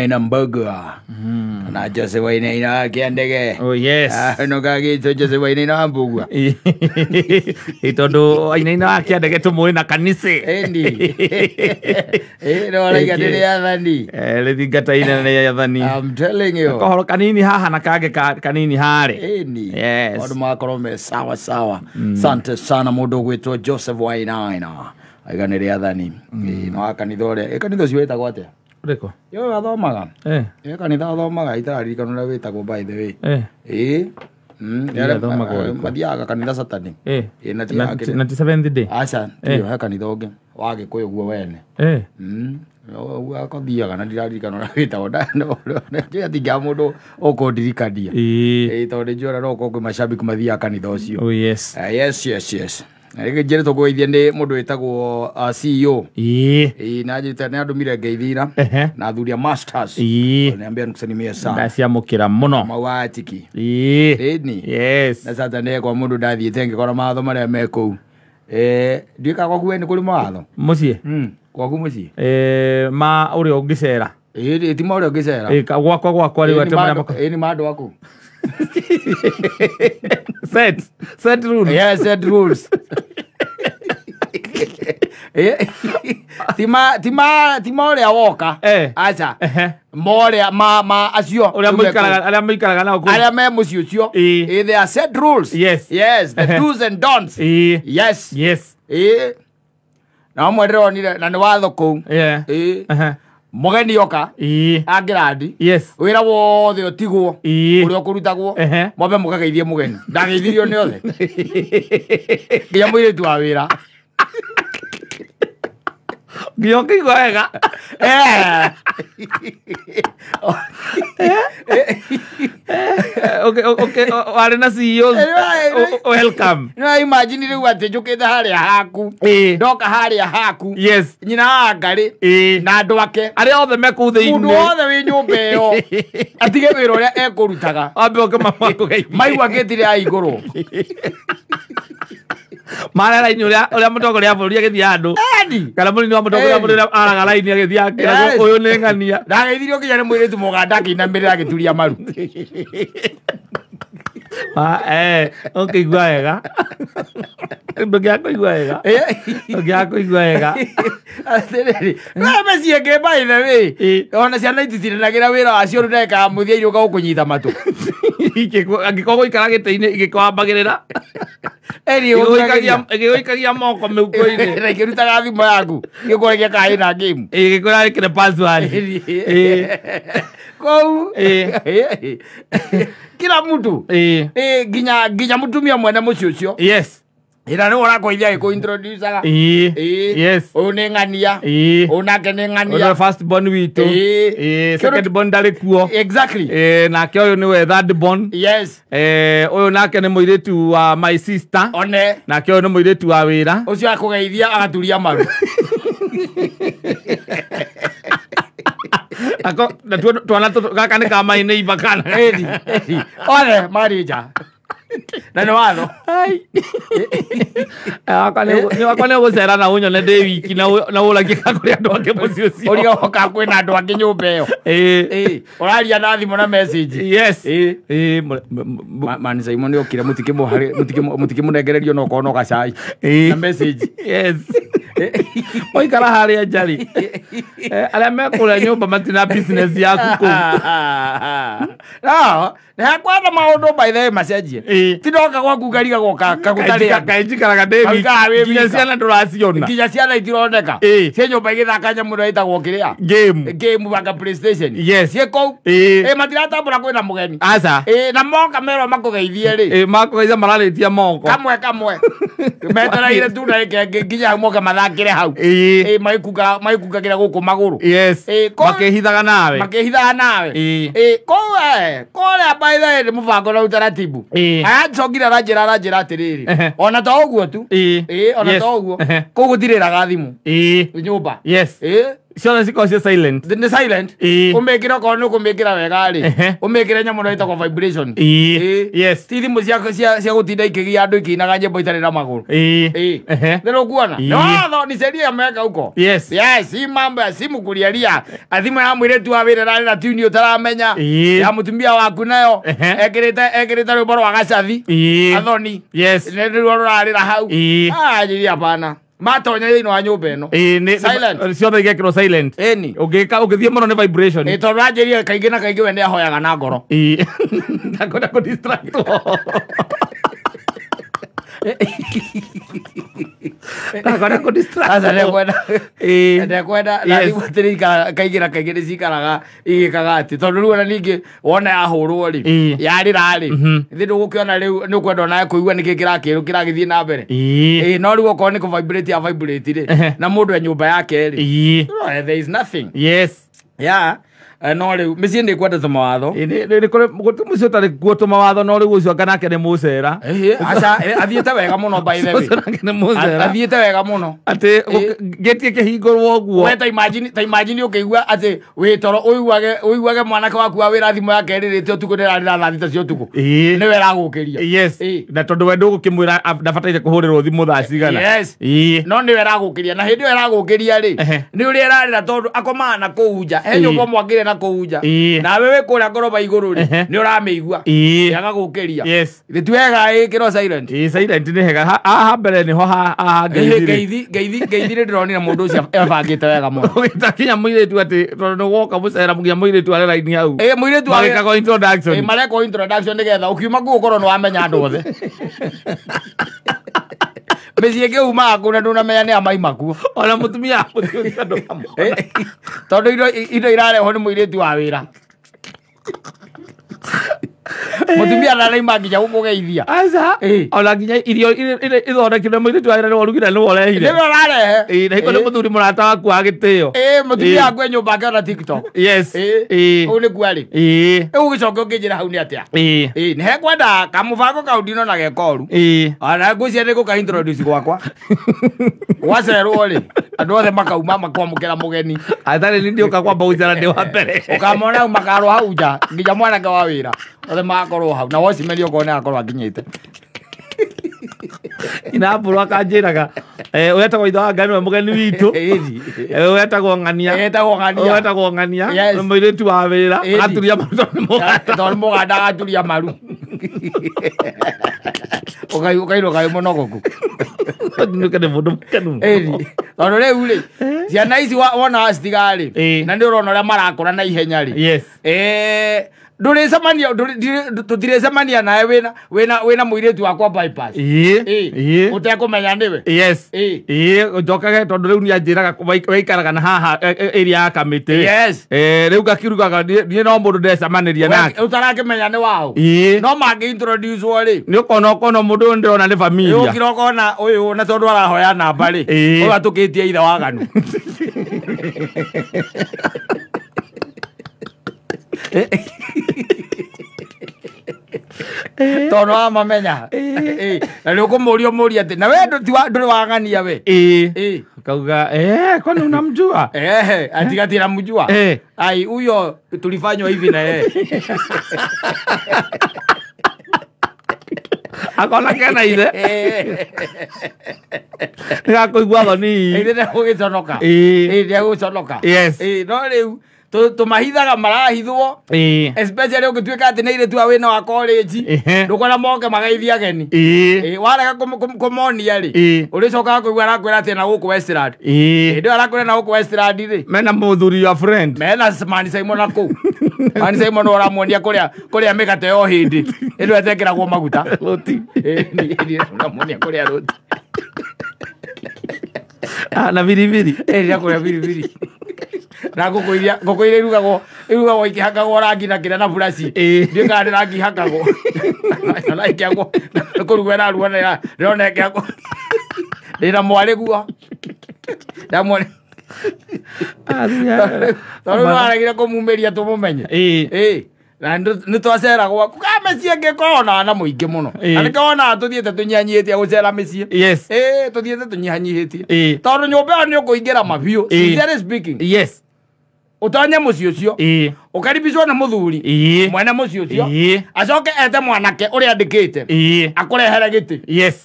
Ina Mbugua na Jose Wainaina Kiandege. Oh yes. No gagito Jose Wainaina Mbugua. Tondu Wainaina wa Kiandege tumuĩ na kanitha. Endi. No raiga ndĩ athani. Rĩthingata inene rĩa athani. I'm telling you. Kohoro kanini haha na kangĩ kanini harĩ. Endi. Yes. Maũndũ magakorwo me sawa sawa. Sante sana mũndũ ũgwĩtwo Joseph Wainaina. Aiga nĩ rĩathani. No wa kanitha ũrĩa. Kanitha ũcio wĩtagwo atĩa? Ũrĩkũ? Yo athomaga. Kanitha athomaga itaririkana ũrĩa wĩtagwo by the way. Mathiaga kanitha Saturday. Na ti Seventh Day. Aca, tiyo he kanitha ũngĩ wa Gĩkũyũ guo wene. Ũguo akothiaga na ndiraririkana ũrĩa wĩtagwo. Njũĩ atingĩaga mũndũ ũkũndirikania. Tondũ nĩnjũĩ ona no gũkorwo kwĩ mashabiki mathiaga kanitha ũcio. Oh yes. Yes yes yes. Rĩngĩ njĩrĩtwo kũgeithia nĩ mũndũ wĩtagwo CEO. Na njĩrĩte nĩ andũmire ngeithira na athuri a masters. Niambia nikusalimie sana. Ndaciamũkĩra mũno. Mawatiki. Ĩni. Yes. Na sasa nĩ kwa mũndũ ndathiĩte ngĩkora mawatho marĩa me kũu. Ndiũĩ gwaku we nĩ kũrĩ mawatho? Mũciĩ? Gwaku mũciĩ? Ma ũrĩa ũngĩcera. Ti ma ũrĩa ũngĩcera. Gwakwa gwakwa rĩu atĩ marĩa makwa. Nĩ ma andũ aku. Set rules. Yeah, set rules. Tima ũrĩa woka. Aca. Moria ma acio ũrĩa mũikaraga arĩa mũikaraga nao kũu. Arĩa me mũciĩ ũcio. They are set rules. Yes. Yes, the do's and don'ts. Yes. Yes. Na amwe ndĩronire na nĩ watho kũu. Mũgeni oka angĩrandi. Yes. Wĩra wothe ũtigwo ũrĩa ũkũrutagwo mwambe mũkageithie mũgeni. Ndageithirio nĩ othe. Nginya mũirĩtu wa wĩra. Nginya ũkĩigua wega. Okay, warĩ na CEO. Welcome. No imagine rĩu atĩ njũkĩte harĩa haku. Ndoka harĩa haku. Yes. Nyina wa Ngarĩ na andũ ake. Arĩa othe me kũu thĩinĩ. Mũndũ wothe wĩ nyũmba ĩyo atige wĩra ũrĩa ekũrutaga. Ambe oke makũgeithie. Maigua gĩti rĩa igũrũ. Mara raini ũrĩa mũtongoria wa bũrũri agĩthiĩ handũ. Kana mũnini wa mũtongoria wa bũrũri araga raini agĩthiĩ akĩragwo ũyũ nĩ ng'ania. Ndageithirio nginya nĩ mũirĩtu mũganda akĩinamĩrĩra agĩturia maru. Ũkĩigua wega. Ndũngĩaga kũigua wega. Ndũngĩaga kũigua wega. Atĩrĩrĩ, no mĩciĩ ĩngĩ by the way. Ona ciana ititindanagĩra wĩra wacio rĩu ndagĩka ya mũthia irĩũka gũkũnyita matũ. Angĩkorwo gũikara gĩtĩ-inĩ igĩkwambagĩrĩra. Ĩgĩgũikagia moko mĩhuko-inĩ. Na ĩkĩrutaga thimũ yaku. Ĩgĩkũragia kana ĩna game. Ĩgĩkwĩra wĩkĩre password. Kũu. Kila mtu. Nginya mũtumia mwene mũciĩ ũcio. Yes. Ĩra nĩwe ũrakũgeithia agĩkũ-introduce-aga. Yes. Ũyũ nĩ ng'ania. Ũyũ nake nĩ ng'ania. Ũyũ first born witũ. Second born ndarĩ kuo. Exactly. Nake ũyũ nĩwe third born. Yes. Ũyũ nake nĩ mũirĩtu wa my sister. One. Nake ũyũ nĩ mũirĩtu wa wĩra. Ũcio akũgeithia agaturia maru. Ako na twana gaka nĩ ka my neighbor kana. Othe marĩ nja. Na nĩ watho. Wakwa nĩ ũgũcera na ũnyone ndĩ wiki na ũragie kana kũrĩ andũ angĩ mũciĩ ũcio. Ũrigagwo kana kwĩna andũ angĩ nyũmba ĩyo. Ũraria na thimũ na message. Yes. Man Simon nĩ okire mũtikĩmũnengererio no okorwo no gacai. Na message. Yes. Oikara harĩa nja rĩ. Arĩa me kũrĩa nyũmba matina business yaku kũu. No, nĩ hakwa na maũndũ by the way macenjie. Ti ndoka gwaku ngarigagwo kagũtarĩ andũ. Kaĩ njikaraga ndĩ wiki. Nginya ciana ndũraciona. Nginya ciana itironeka. Ciĩ nyũmba igĩthaka nyamũ ĩrĩa ĩtagwo kĩrĩa? Game. Game anga PlayStation. Yes. Ciĩ kũu. Matiratambũra kwĩna mũgeni. Aca. Na moka merwo makũgeithie rĩ. Makũgeithia mararĩtia moko. Kamwe kamwe. Metereire tu ndagĩka ĩngĩ nginya moke mathakĩre hau. Magĩkungagĩra gũkũ magũrũ. Yes. Makĩhithaga nawe. Makĩhithaga nawe. Kũu kũrĩa by the way nĩ mũbango na utaratibu. Arancokire aranjĩra atĩrĩrĩ. Ona to ũguo tu. Ona to ũguo. Kũu gũtirĩraga thimũ. Nyũmba. Yes. Ciothe cikorwo ciĩ silent. Nĩ silent. Ũmĩkĩre okorwo nĩ ũkũmĩkĩra wega rĩ, ũmĩkĩre nyamũ ĩno ĩtagwo vibration. Yes. Ti thimũ cia gũtinda ikĩgia andũ ikĩinaga nyĩmbo itarĩ na magũrũ. Nĩ ũkuona? Nĩ watho, ni sheria ameweka huko. Yes. Yes, si mambo ya simu kulialia. Thimũ ya mũirĩtu wa wĩra ĩrarĩra tune ũtaramenya. Ya mũtumia waku nayo ekĩrĩte rwĩmbo rwa gacathi. Athoni. Yes. Nĩ ruo rũrarĩra hau. Njĩria hapana. Matonya thĩinĩ wa nyũmba ĩno. Silent. Ciothe igekĩrwo silent. Ĩni. Ũngĩka ũngĩthiĩ mũno nĩ vibration. Tondũ anjĩrire kaingĩ na kaingĩ we nĩ ahoyaga na ngoro. Ndakwenda kũ distract. Ndakwenda kũ distract. Aca ndekwenda. Ndekwenda na thimũ atĩrĩ kaingĩ na kaingĩ nĩ cikaraga igĩkaga atĩ tondũ rĩu ona ningĩ wona yahũrwo rĩ, yarĩra rĩ, ithe ndũgũkĩona rĩu nĩ ũkwenda onawe kũigua nĩkĩ kĩragĩthiĩ na mbere. No rĩu okorwo nĩ kũ vibrate ya vibrate rĩ, na mũndũ e nyũmba yake rĩ, there is nothing. Yes. Yeah. No rĩu mĩciĩ nĩ ĩkwenda tũmawatho. Nĩ kũrĩ gũtirĩ mũciĩ ũtarĩ kuo tũmawatho, no rĩu ũcio anga nake nĩ mũcera. Aca, athiĩte wega mũno by the way. Ũcio nake nĩ mũcera. Athiĩte wega mũno. Atĩ ngĩtie kĩhingũrwo ũguo. We ta imagine ũkĩigua atĩ wĩ toro ũiguage mwanake waku wa wĩra thimũ yake ĩrĩrĩte ũtukũ ndĩrarĩra thaa thita cia ũtukũ. Nĩwe ĩragũkĩria. Yes. Na tondũ we ndũgũkĩmwĩra ndabataire kũhũrĩrwo thimũ thaa cigana. Yes. No nĩwe ĩragũkĩria na hĩndĩ ĩyo ĩragũkĩria rĩ, nĩ ũrĩa ĩrarĩra tondũ akomaga na kũu nja. He nyũmba mwakĩre na kũu nja. Nawe wĩ kũrĩa ngoroba igũrũ rĩ, nĩ ũramĩigua. Agagũkĩria. Yes. Ti wega ĩkĩrwo silent. Silent nĩ hega. Haha mbere nĩho haha ngeithi. Ngeithi nĩ ndĩronire mũndũ ũcio ebangĩte wega mũno. Ũgĩta kinya mũirĩtu atĩ tondũ nĩ woka mũcera nginya mũirĩtu arĩ raini hau. Mũirĩtu arĩ Marekagwo introduction. Marekwo introduction nĩgetha ũkiuma kũu ũkorwo nĩ wamenya andũ othe. Mĩciĩ ĩngĩ umaga kũu na ndũnamenya nĩ a maima kuo. Ona mũtumia mũciĩ ndũkamwona. Tondũ indo irarehwo nĩ mũirĩtu wa wĩra. Mũtumia ndaraima nginya gũkũgeithia. Aca. Ona nginya irio ithondekire mũirĩtu wa wĩra nĩwe ũrugire nĩwe ũrehire. Nĩwe ũrarehe. Na hingo nĩ mũthuri mũrata waku wa gĩtĩo. Mũtumia waku e nyũmba akĩona TikTok. Yes. Ũũ nĩkuo arĩ. Rĩu ũgĩcoke ũkĩnjĩra hau nĩ atĩa? Nĩ hekwenda kamũbango kau ndinona ge koru. Ona ngwĩciria nĩ gũka introduce gwakwa. Gwacererwo rĩ, andũ othe makauma makwamũkĩra mũgeni. Atarĩ nĩ ndĩũka kwamba gũcera ndĩ wa mbere. Ũkamona hau makarwo hau nja nginya mwanake wa wĩra. Othe magakorwo hau na watchman okorwo nĩ agakorwo akinyĩte. Inambũrwo akanjĩraga, ũyũ etagwo ithe wa Ngai nĩwe mũgeni witũ. Ũyũ etagwo Ng'ania. Etagwo Ng'ania. Ũyũ etagwo Ng'ania. Nĩ mũirĩtu wa wĩra. Agaturia maru tondũ nĩ mũganda. Tondũ nĩ mũganda agaturia maru. Ũkairwo kaĩ mũnogoku. Nĩũke nĩ mũndũ mũkenu. Tondũ rĩu rĩ, ciana ici wona wacitiga rĩ, na nĩ ũrona ũrĩa marakũra na ihenya rĩ. Yes. Ndũrĩcemania, tũtirĩcemania nawe wĩna mũirĩtu wakwa bypass. Ũtekũmenya nĩwe. Yes. Njokage tondũ rĩu nĩanjĩraga waikaraga na haha area ya Kamĩtĩ. Yes. Rĩu ngakirugaga niĩ no mũndũ ndecemanĩria nake. Ũtarakĩmenya nĩ waũ. No mangĩ introduce wo rĩ. Nĩ ũkona mũndũ ũyũ ndĩrona nĩ familia. Ũkira ũkona ũyũ na tondũ arahoya namba rĩ. Ũyũ atũkĩtie ithe waganu. Tondũ wamamenya. Na nĩ ũkũmũria ũmũrie atĩ na we ndũrĩ wang'ania we. Kauga, kwani unamjua? Atigati namjua. Ai, huyo tulifanywa hivi na yeye. Akona kena ithe. Nĩgakũigua thoni. Ithe nĩegũgĩconoka. Nĩegũconoka. Yes. No rĩu tũmahithaga marahithwo. Especially ũngĩtuĩka atĩ nĩ airĩtu a wĩna wa college. Ndũkona moke mageithie ageni. Warega kũmonia rĩ, ũrĩcokaga kũigua arakwĩra atĩ na gũkũ Westland. Hĩndĩ ĩyo arakwĩra na gũkũ Westland rĩ, mena mũthuri your friend. Mena Mani Simon na kũu. Mani Simon ũramuonia kũrĩa mĩgate yo hĩndĩ. Hĩndĩ ĩyo ĩtekĩragwo maguta. Roti. Ũramuonia kũrĩa roti. Na biribiri. Rĩrĩa kũrĩa biribiri. Na ngũkũ iria irugagwo ikĩhakagwo rangi na kĩrĩa na buraci. Ndiũĩ kana nĩ rangi ihakagwo. Na ikĩhakwo, nĩ kũrugwo ĩrarugwo na ndĩrona ĩkĩhakwo. Ndĩna mwarĩ guo. Ndĩna mwarĩ. Tondũ nĩwaregire kũmumĩria tũmũmenye. Na nĩ twacera gwaku ka mĩciĩ ĩngĩkorwo na mũingĩ mũno. Na nĩkĩo wonaga tũthiĩte tũnyihanyihĩtie gũcera mĩciĩ. Yes. Tũthiĩte tũnyihanyihĩtie. Tondũ nyũmba ĩyo nĩ ũkũingĩra mabiũ. Sincerely speaking. Yes. Ũtonye mũciĩ ũcio. Ũkaribicwo nĩ mũthuri. Mwene mũciĩ ũcio. Acoke ete mwanake ũrĩa andĩkĩte. Akũrehere gĩtĩ. Yes.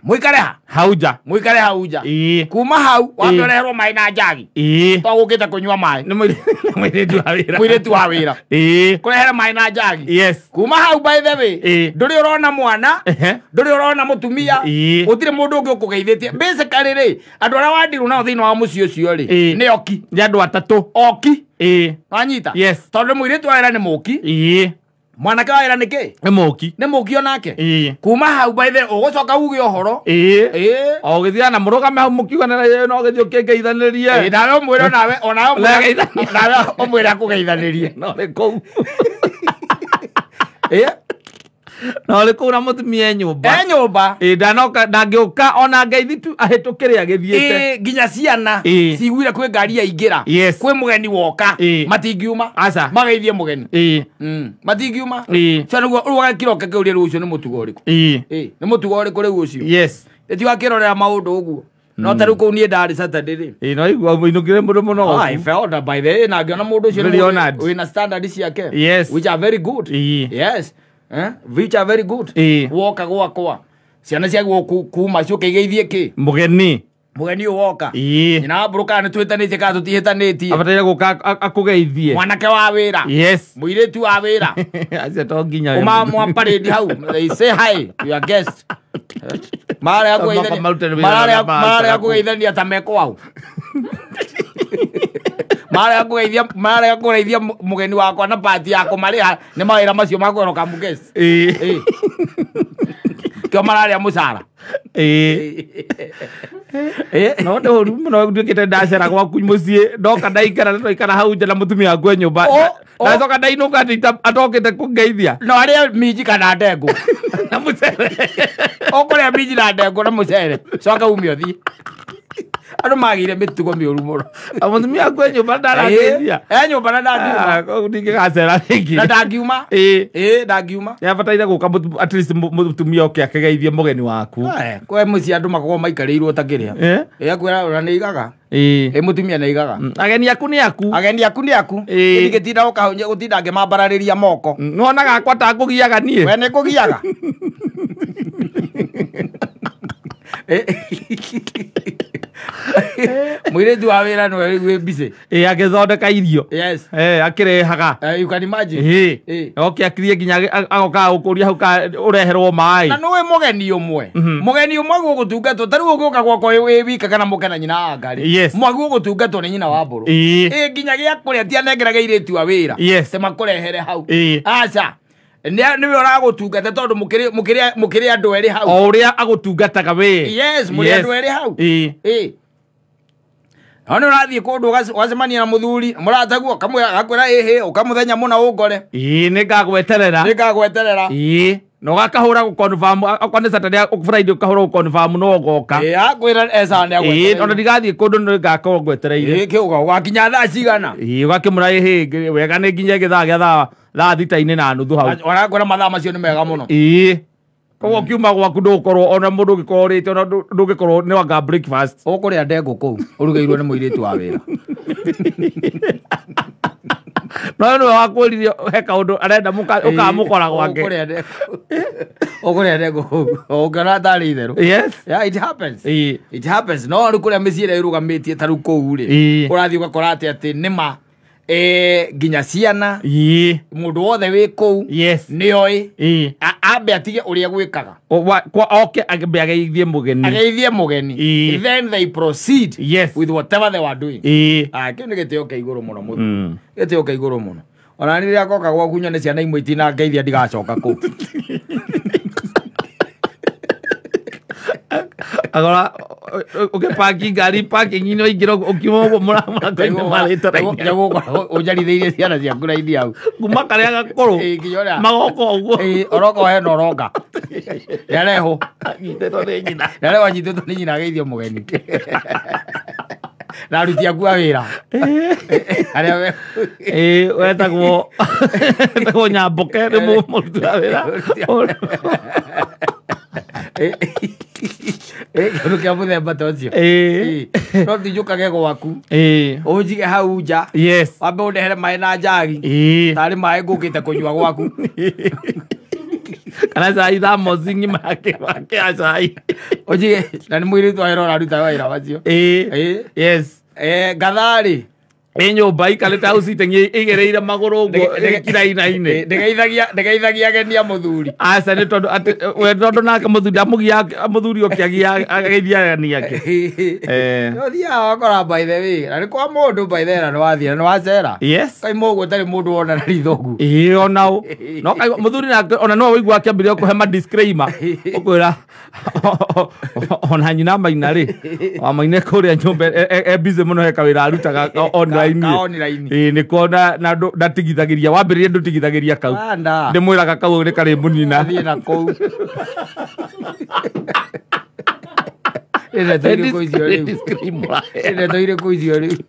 Mũikare ha? Hau nja. Mũikare hau nja. Kuma hau wambe ũreherwo maĩ na njagi. To gũkĩte kũnyua maĩ. Nĩ mũirĩtu wa wĩra. Mũirĩtu wa wĩra. Kũrehere maĩ na njagi. Yes. Kuma hau by the way, ndũrĩ ũrona mwana, ndũrĩ ũrona mũtumia, gũtirĩ mũndũ ũngĩ ũkũgeithĩtie. Basically rĩ, andũ arĩa wandirwo nao thĩinĩ wa mũciĩ ũcio rĩ, nĩ oki. Nĩ andũ atatũ. Oki. Wanyita? Yes. Tondũ mũirĩtu wa wĩra nĩ mũki. Mwanake wa wĩra nĩ kĩ? Nĩ mũki. Nĩ mũki onake. Kuma hau by the ũgũcoka uge ũhoro. O ũgĩthiaga na mũrũgame hau mũkiuganĩra no ũgĩthiĩ ũkĩngeithanĩrie. Nawe ũmwĩre onawe onawe ũmwĩre akũgeithanĩrie. No nĩ kũu. No nĩ kũu na mũtumia e nyũmba. E nyũmba. Ndanoka ndangĩũka ona ngeithi tu ahĩtũkĩre agĩthiĩte. Nginya ciana ciguire kwĩ ngari yaingĩra. Kwĩ mũgeni woka. Matingiuma. Aca. Mageithie mũgeni. Matingiuma. Cio nĩguo rĩu ũgakĩroka kĩũria rĩu ũcio nĩ mũtugo ũrĩkũ? Nĩ mũtugo ũrĩkũ rĩu ũcio? Yes. Ti wakĩrorera maũndũ ũguo. No ta rĩu kũu niĩ ndarĩ Saturday rĩ. No igua mũinũkire mũndũ mũno. I felt that by the way na ngĩona mũndũ ũcio wĩna standard ciake. Yes. Which are very good. Yes. Which are very good. Woka gwakwa. Ciana ciagwo kuma ciũke igeithie kĩ? Mũgeni. Mũgeni ũyũ woka. Nyina wa mbũrũ kana nĩ twĩtanĩtie kana tũtihĩtanĩtie. Abataire gũka akũgeithie. Mwanake wa wĩra. Yes. Mũirĩtu wa wĩra. Acio to nginya. Uma mwa parade hau. They say hi to your guest. Marĩa kũgeithania ta me kwao. Marĩa kũgeithia mũgeni wakwa na pati ya kũmarĩha nĩ mawĩra macio ma kwĩroka mũgesi. Kĩo mararĩa mũcara. No nĩ ũru mũno nduĩkĩte ndacera gwaku mũciĩ ndoka ndaikara na twaikara hau nja na mũtumia waku e nyũmba. Ndacoka ndainũka atokĩte kũngeithia. No arĩe minji kana ndengũ. Na mũcere. Ũkũrĩa minji na ndengũ na mũcere. Coka ume ũthiĩ. Andũ magĩire mĩtugo mĩũru mũno. Mũtumia waku e nyũmba ndarangeithia. E nyũmba na ndangiuma. Koguo ndingĩgacera rĩngĩ. Na ndangiuma. Ndangiuma. Nĩabataire gũka at least mũtumia oke akĩgeithie mũgeni waku. Kwe mũciĩ andũ makoragwo maikarĩirwo ta kĩrĩa. Akwĩra ona nĩ igaga. Mũtumia nĩ igaga. Ageni aku nĩ aku. Ageni aku nĩ aku. Ndingĩtinda gũkahunyia gũtinda ngĩmambararĩria moko. Nĩwonaga akwa ta ngũgiaga niĩ. We nĩ kũgiaga. Mũirĩtu wa wĩra nĩwe rĩu wĩ busy. Agĩthondeka irio. Yes. Akĩrehaga. You can imagine. Oke akirie nginya agoka gũkũria hau ũreherwo maĩ. Na nĩũĩ mũgeni ũmwe. Mũgeni ũmwe gũgũtungatwo ta rĩu ũgĩũka gwakwa wĩ wika kana mũke na nyina wa ngari. Yes. Mwagi ũgũtungatwo nĩ nyina wa mbũrũ. Nginya gĩa kũrĩa ti anengeraga airĩtu a wĩra. Yes. Te makũrehere hau. Aca. Nĩwe ũragũtungata tondũ mũkĩrĩ andũ erĩ hau. O ũrĩa agũtungataga we. Yes, mũrĩ andũ erĩ hau. No nĩ ũrathiĩ kũndũ ũgacemania na mũthuri mũrataguo agakwĩra ĩhĩ ũkamũthenya mũna ũngore. Nĩ ngagweterera. Nĩ ngagweterera. Na ũgakahũra gũconfirm okorwo nĩ Saturday Friday ũkahũra gũconfirm no ũgoka. Akwĩra eca nĩ agwetereire. Ona ndigathiĩ kũndũ nĩ ngakorwo ngwetereire. Kĩ ũgakinya thaa cigana? Ũgakĩmũra ĩhĩ wega nĩ nginya gĩthaa gĩa thaa 6:30 hau. Ũrakwĩra mathaa macio nĩ mega mũno. Koguo ũkiuma gwaku ndũgũkorwo ona mũndũ ũngĩkorwo ũrĩte ona ndũngĩkorwo nĩ wanga breakfast. Ũkũrĩa ndengũ kũu ũrugĩirwo nĩ mũirĩtu wa wĩra. No nĩwe wakwĩrire he kaũndũ arenda ũkamũkora gwake. Ũkũrĩa ndengũ kũu ũngĩona tarĩ itherũ. Yes. Yeah, it happens. It happens. No rĩu kũrĩa mĩciĩ ĩrĩa ĩrũgamĩtie ta rĩu kũu rĩ, ũrathiĩ ũgakora atĩ nĩma nginya ciana mũndũ wothe wĩ kũu nĩoĩ ambe atige ũrĩa gwĩkaga. Oke ambe ageithie mũgeni. Ageithie mũgeni. Then they proceed with whatever they were doing. Kĩu nĩ gĩtĩo kĩa igũrũ mũno mũno. Gĩtĩo kĩa igũrũ mũno. Ona rĩrĩa ngoka gwaku nyone ciana imwe itinangeithia ndigacoka kũu. Agora ũgĩpaki ngari parking-inĩ waingĩra ũkiuma ũguo mũrango-inĩ marĩte raini. Ũnjarithĩirie ciana ciaku raini hau. Kuma karĩa gakũrũ magoka ũguo. Oroka hena oroka. Nĩarehwo. Anyitĩtwo nĩ nyina. Nĩarehwo anyitĩtwo nĩ nyina ageithio mũgeni. Na aruti aku a wĩra arĩa Ĩĩ, wetagwo Nyamboke nĩ mũruti wa wĩra. Kĩndũ kĩa mũthemba ta ũcio. No ndinjũkage gwaku ũnjige hau nja, wambe ũndehere maĩ na njagi, tarĩ maĩ ngũkĩte kũnyua gwaku. Kana cai thamosi ng'ima yake ya cai. Ũnjige na nĩ mũirĩtu wa wĩra ũraruta wĩra wacio. Ngatharĩ. Ĩ nyũmba ikarĩte hau sitting ĩgereire magũrũ ũguo ĩkirainainĩ. Ndĩgeithagia ageni a mũthuri. Aca, nĩ tondũ atĩ we tondũ nake mũthuri amũgia mũthuri ũkĩagia ageithia ageni ake. Ũthiaga wakora, by the way, na nĩ kwa mũndũ, by the way, na nĩ wathiĩ na nĩ wacera. Kaima ũguo ũtarĩ mũndũ wona na ritho ũguo. Ĩĩ, ona ũ no kaigua mũthuri nake ona no wĩigua akĩambĩrĩria kũhe ma disclaimer, ũkwĩra ona nyina Maina rĩ, wa Maina kũrĩa nyũmba e busy mũno, he kawĩra arutaga online. Ka online. Ĩĩ, nĩko na ndatigithagĩria wambĩrĩria ndũtigithagĩria kau. Anda. Ndĩmwĩraga kau nĩ karĩ mũnina. Athiĩ na kũu. Ĩ ndeto irĩkũ icio rĩu? Disclaimer. Ĩ ndeto irĩkũ icio rĩu?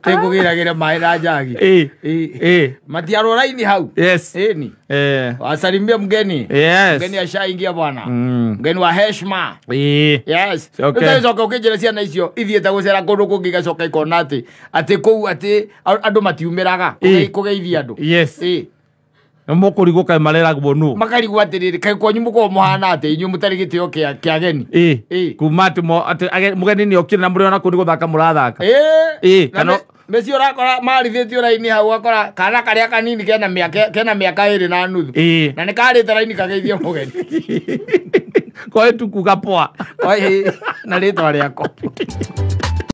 Tĩkũgĩragĩra maĩ na njagi. Matiarwo raini hau. Ĩni. Wasalimia mgeni. Mgeni ashaingia, bwana. Mgeni wa heshima. Yes. Ũcoka ũkĩnjĩra ciana icio ithiĩte gũcera kũndũ kũngĩ, igacoka ikona atĩ kũu atĩ andũ matiumĩraga kũgeithia andũ. Nĩ mũkũrigwo kaĩ mareragwo nũ. Makarigwo atĩrĩrĩ, kaĩ kwanyu mũkoragwo mũhana atĩ inyuĩ mũtarĩ gĩtĩo kĩa ageni? Kuma atĩ atĩ mũgeni nĩ okire na mũrĩ ona kũu nĩ gũthaka mũrathaka. Na mĩciĩ ũrakora marithĩtio raini hau, ũgakora kana karĩa kanini kena mĩaka 2.5 na nĩ karĩte raini kageithie mũgeni. Koe tukuga poa. Oi, na rĩtwa rĩako.